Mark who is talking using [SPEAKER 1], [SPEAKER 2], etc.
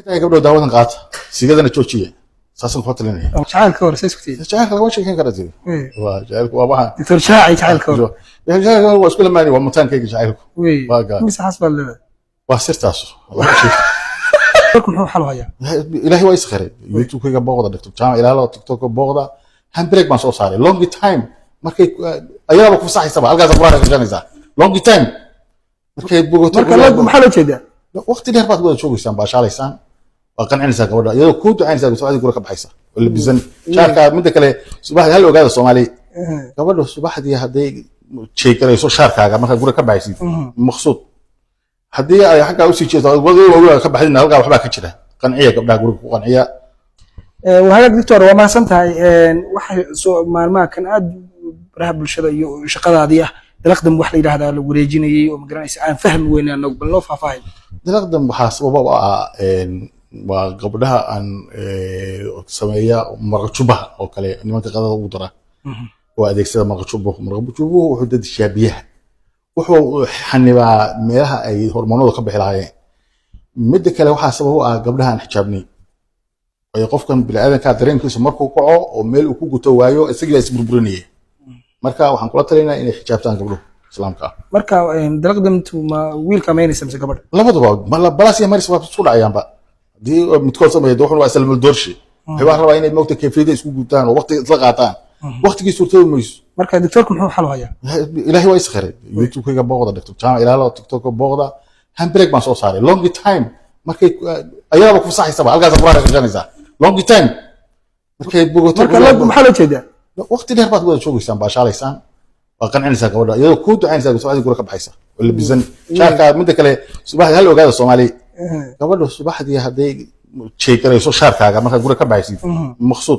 [SPEAKER 1] Ka tahay gabdho daawadan qaata, sigadana joojiya, saasaan kula talinaya.
[SPEAKER 2] Jacaylka hore say isku tihiin?
[SPEAKER 1] Jacaylka lagama sheekeyn kara tiri. Waa jacaylku, waa waxa
[SPEAKER 2] Doctor Shaaci, jacaylka hore.
[SPEAKER 1] Jacaylka waa isku lamaani, waa mutaankayga jacaylku. Waa gaar.
[SPEAKER 2] Mise xaas baad leedahay?
[SPEAKER 1] Waa sirtaas.
[SPEAKER 2] Marka muxuu xal u hayaa?
[SPEAKER 1] Ilaahay waa iskhiray. YouTube-kayga booqda, Dr. Jaamac Ilaalo, TikTok booqda. Handbrake baan soo saaray long time. Markay ayadaaba ku fasaxaysaba, halkaas quraan gashanaysaa long time markay bogoto.
[SPEAKER 2] Marka maxaa loo jeedaa?
[SPEAKER 1] Waqti dheer baad wada joogaysaan, baashaalaysaan, waa qancinaysaa gabadha, iyadoo kuu ducaynaysaa subaxdii gura ka baxaysa oo labisan shaarka. Midda kale, subaxdii hal ogaada Soomaali, gabadha subaxdii hadday jeegarayso shaarkaaga markaa gura ka baxaysid, maqsuud. Haddii ay xaggaa usii jeesto guriga ka baxdina, halkaa waxbaa ka jira. Qanciya gabdhaha, guriga ku qanciya.
[SPEAKER 2] Wahagaag doctor, waa mahadsan tahay. Waxa soo maalmaha kan aad baraha bulshada iyo shaqadaadii ah, dalaqdan wax la yidhaahdaa la wareejinayay oo magaranaysa aan fahmi weyne anagu, bal noo faahfaahin.
[SPEAKER 1] Dalaqdan waxaa sabab u ah waa gabdhaha aan sameeya maraqjubaha oo kale, nimanka qadada ugu dara oo adeegsada maraqjubuhu. Maraqjubuhu wuxuu dadishaa biyaha, wuxuu xanibaa meelaha ay hormoonadu ka bixi lahaayeen. Midda kale, waxaa sabab u ah gabdhaha aan xijaabnay. Waayo, qofkan biniaadanka dareenkiisu markuu kaco oo meel uu ku guto waayo, isagii baa isburburinaya. Marka waxaan kula talinayaa inay xijaabtaan gabdhuhu islaamka ah.
[SPEAKER 2] Marka dalaqdantu ma wiilka maynaysa mise gabadha?
[SPEAKER 1] Labaduba, balas iyo maris waa isku dhacayaanba. Haddii midkood sameeyo, de wuxun waa isla doorshi. Waxay baa rabaa inay moogta kayfiyada isku gutaan oo waqtiga isla qaataan, waqtigii suurtoobi mayso.
[SPEAKER 2] Marka doctorku muxuu xal u hayaa?
[SPEAKER 1] Ilaahay waa iskhiray. YouTube-kayga booqda, Dr. Jaamac Ilaalo, TikTok booqda. Handbrake baan soo saaray long time. Markay ayadaaba ku fasaxaysaba, halkaas quraan gashanaysaa long time markay bogoto.
[SPEAKER 2] Marka maxaa loo jeedaa?
[SPEAKER 1] Waqti dheer baad wada joogaysaan, baashaalaysaan, waa qancinaysaa gabadha, iyadoo kuu ducaynaysaa subaxdii gura ka baxaysa oo labisan shaarka. Midda kale, subaxdii hal ogaada Soomaali, gabadha subaxdii hadday jeegarayso shaarkaaga markaa guriga ka baxaysid, maqsuud.